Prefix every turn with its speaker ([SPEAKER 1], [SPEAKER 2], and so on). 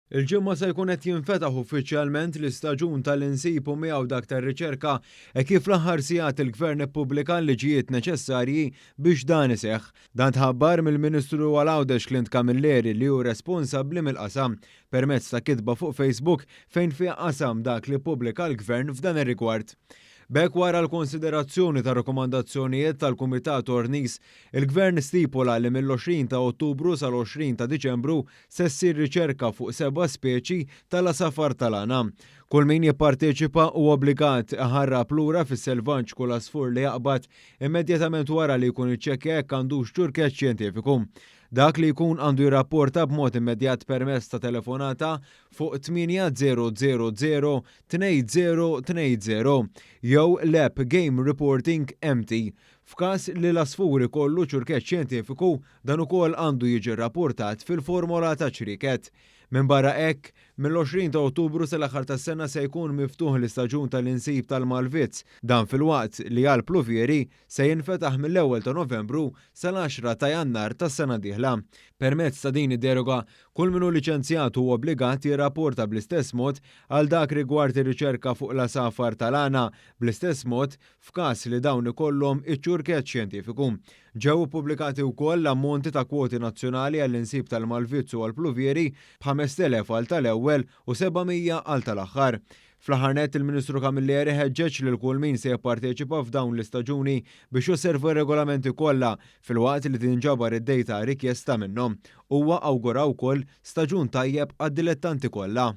[SPEAKER 1] Il-Ġimgħa se jkun qed jinfetaħ uffiċjalment l-istaġun tal-insib u miegħu dak tar-riċerka hekk kif fl-aħħar sigħat il-Gvern ippubblika l-liġijiet neċessarji biex dan iseħħ. Dan tħabbar mill-Ministru għal Għawdex Clint Camilleri li hu responsabbli mill-qasam permezz ta' kitba fuq Facebook fejn fiha qasam dak li ppubblika l-Gvern f'dan ir-rigward. B'hekk wara l-konsiderazzjoni tar-rakkomandazzjonijiet tal-Kumitat Ornis, il-Gvern stipula li mill-20 ta' Ottubru sal-20 ta' Diċembru se ssir riċerka fuq seba' speċi tal-għasafar tal-għana. Kull min jipparteċipa hu obbligat iħarrab lura fis-selvaġġ kull għasfur li jaqbad immedjatament wara li jkun iċċekkja jekk għandux ċurkett xjentifiku. Dak li jkun għandu jirrapporta b'mod immedjat permezz ta' telefonata fuq 8000 2020 jew l-app Game Reporting MT. F'każ li l-għasfur ikollu ċurkett xjentifiku, dan ukoll għandu jiġi rrapportat fil-formola ta' ċrieket. Minbarra hekk, mill-20 ta' Ottubru sal-aħħar tas-sena se jkun miftuħ l-istaġun tal-insib tal-Malvizz, dan filwaqt li għall-pluvieri se jinfetaħ mill-ewwel ta' Novembru sal-għaxra ta' Jannar tas-sena d-dieħla. Permezz ta' din id-deroga, kull min hu liċenzjat hu obbligat jirrapporta bl-istess mod għal dak rigward ir-riċerka fuq l-għasafar tal-għana, bl-istess mod f'każ li dawn ikollhom iċ-ċurkett xjentifiku. Ġew ippubblikati wkoll l-ammonti ta' kwoti nazzjonali għall-insib tal-malvizz u għall-pluvieri, b'5,000 għal tal-ewwel u 700 għal tal-aħħar. Fl-aħħar nett, il-Ministru Camilleri ħeġġeġ lil kull min se jipparteċipa f'dawn l-istaġuni biex josserva r-regolamenti kollha filwaqt li tinġabar id-dejta rikjesta minnhom. Huwa awgura wkoll staġun tajjeb għad-dilettanti kollha.